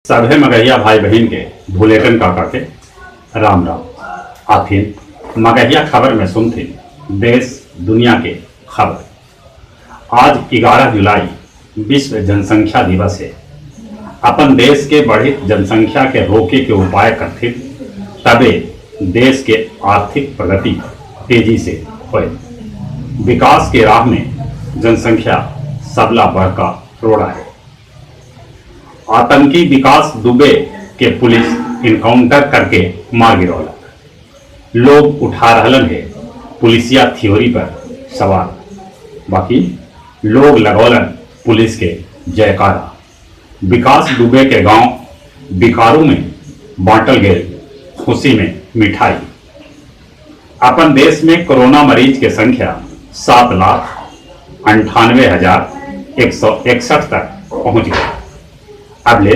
सभे मगहिया भाई बहिन के भुलेटन काका के राम राम। आथिन मगहिया खबर में सुनथिन देश दुनिया के खबर। आज 11 जुलाई विश्व जनसंख्या दिवस है। अपन देश के बढ़ित जनसंख्या के रोके के उपाय करथिन तबे देश के आर्थिक प्रगति तेजी से होए। विकास के राह में जनसंख्या सबला बड़का रोड़ा है। आतंकी विकास दुबे के पुलिस इनकाउंटर करके मार गिरौलक। लोग उठा रहलन है पुलिसिया थ्योरी पर सवाल, बाकी लोग लगौलन पुलिस के जयकारा। विकास दुबे के गांव बिकारू में बांटल गेल खुशी में मिठाई। अपन देश में कोरोना मरीज के संख्या 7,98,161 तक पहुंच गई। अब ले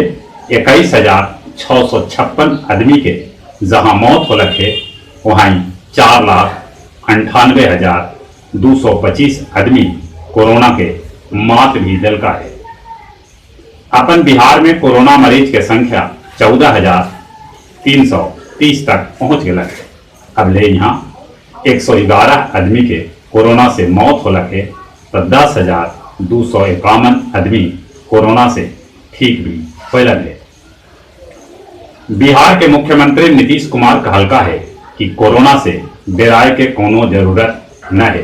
21,656 आदमी के जहां मौत होलक है, वहीं 4,98,225 आदमी कोरोना के मात भी दिलका है। अपन बिहार में कोरोना मरीज के संख्या 14,330 तक पहुंच गया है। अब ले यहाँ 111 आदमी के कोरोना से मौत होलक है तो 10,251 आदमी कोरोना से ठीक भी होलक है। बिहार के मुख्यमंत्री नीतीश कुमार कहलका है कि कोरोना से डराए के कोनो जरूरत न है।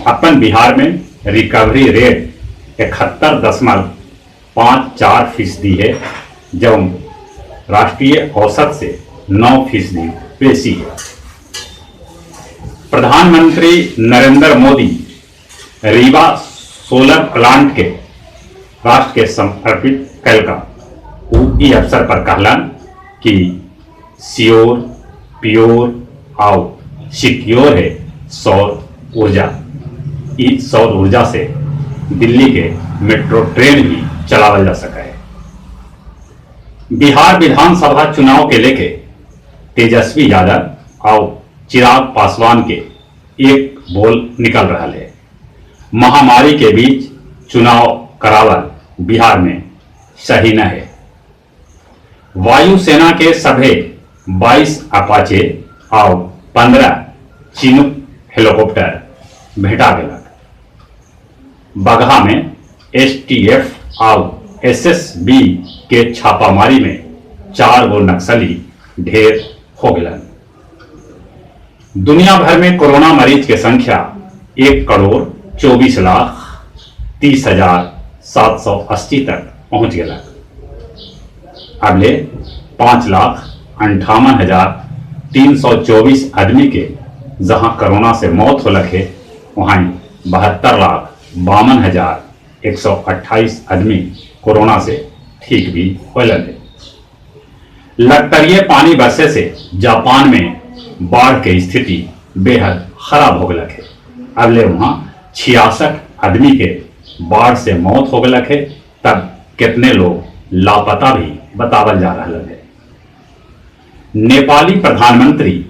अपन बिहार में रिकवरी रेट 71.54% है, जो राष्ट्रीय औसत से 9% बेसी है। प्रधानमंत्री नरेंद्र मोदी रीवा सोलर प्लांट के राष्ट्र के समर्पित कैलका। उ ई अवसर पर कहलन कि श्योर, प्योर आउ सिक्योर है सौर ऊर्जा। ई सौर ऊर्जा से दिल्ली के मेट्रो ट्रेन भी चलावल जा सका है। बिहार विधानसभा चुनाव के लेके तेजस्वी यादव और चिराग पासवान के एक बोल निकल रहा है। महामारी के बीच चुनाव करावल बिहार में सही न है। वायुसेना के सभे 22 अपाचे और 15 चिनुक हेलीकॉप्टर भेटा गेलक। बगहा में एसटीएफ और एसएसबी के छापामारी में 4 गो नक्सली ढेर हो गलन। दुनिया भर में कोरोना मरीज के संख्या 1,24,30,780 तक पहुंच गया। अब ले 5,58,324 आदमी के जहां कोरोना से मौत होलक है, वहीं 72,52,128 आदमी कोरोना से ठीक भी होलन है। लगतरिये पानी बरसे से जापान में बाढ़ के स्थिति बेहद खराब हो गलक है। अब ले वहां 66 आदमी के बाढ़ से मौत हो गलक है, तब कितने लोग लापता भी बतावल जा रहा है। नेपाली प्रधानमंत्री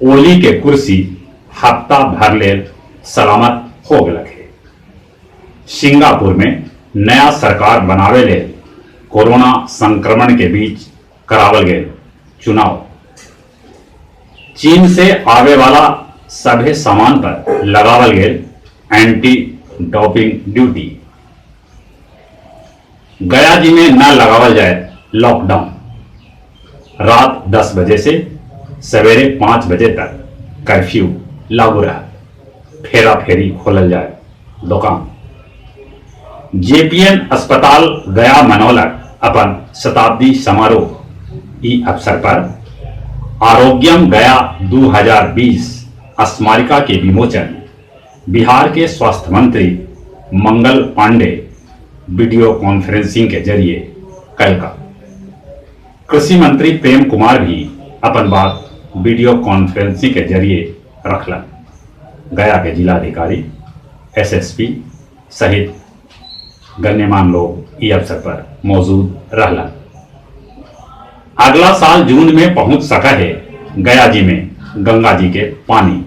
ओली के कुर्सी हफ्ता भर ले सलामत हो गलक है। सिंगापुर में नया सरकार बनावे ले कोरोना संक्रमण के बीच करावल गए चुनाव। चीन से आवे वाला सभे सामान पर लगावल गए एंटी डोपिंग ड्यूटी। गया जी में न लगावल जाए लॉकडाउन। रात 10 बजे से सवेरे 5 बजे तक कर्फ्यू लागू रहा। फेरा फेरी खोलल जाए दुकान। जेपीएन अस्पताल गया मनौलक अपन शताब्दी समारोह। ई अवसर पर आरोग्यम गया 2020 स्मारिका के विमोचन बिहार के स्वास्थ्य मंत्री मंगल पांडे वीडियो कॉन्फ्रेंसिंग के जरिए कल का। कृषि मंत्री प्रेम कुमार भी अपन बात वीडियो कॉन्फ्रेंसिंग के जरिए रखलन। गया के जिलाधिकारी, एसएसपी सहित गण्यमान्य लोग ई अवसर पर मौजूद रहलन। अगला साल जून में पहुंच सका है गया जी में गंगा जी के पानी।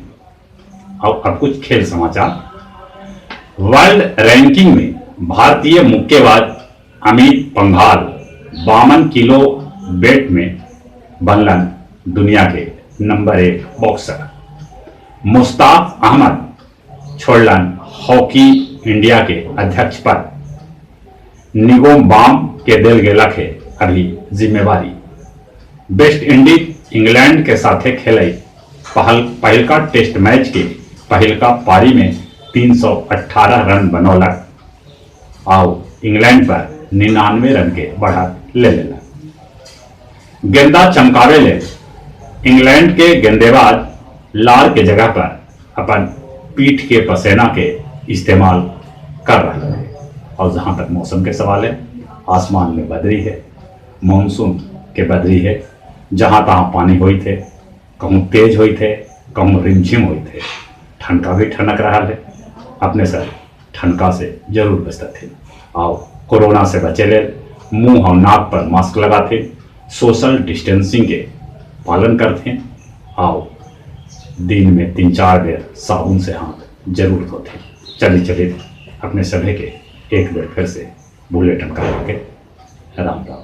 और अब कुछ खेल समाचार। वर्ल्ड रैंकिंग में भारतीय मुक्केबाज अमित पंघाल 52 किलो वेट में बनलन दुनिया के नंबर 1 बॉक्सर। मुश्ताक अहमद छोड़लन हॉकी इंडिया के अध्यक्ष पद। निगोम बाम के दिल गेलक है अभी जिम्मेवारी। वेस्ट इंडीज इंग्लैंड के साथे खेले पहिलका टेस्ट मैच के पहिलका पारी में 318 रन बनौलक आउ इंग्लैंड पर 99 रन के बढ़त ले लेलक। गेंदा चमकावे ले इंग्लैंड के गेंदेबाज लार के जगह पर अपन पीठ के पसेना के इस्तेमाल कर रहे हैं। और जहां तक मौसम के सवाल है, आसमान में बदरी है, मानसून के बदरी है, जहां तहां पानी हुई थे, कहूँ तेज हुई थे, कहूँ रिमझिम हुई थे, ठनका भी ठनक रहा है। अपने सर ठनका से जरूर बचते थे। आओ कोरोना से बचे ले मुंह और नाक पर मास्क लगाते, सोशल डिस्टेंसिंग के पालन करते, आओ दिन में 3-4 बेर साबुन से हाथ जरूर धोते। चलिए चलिए अपने सभी के एक बेर फिर से बुलेटिन करवा के राम राम।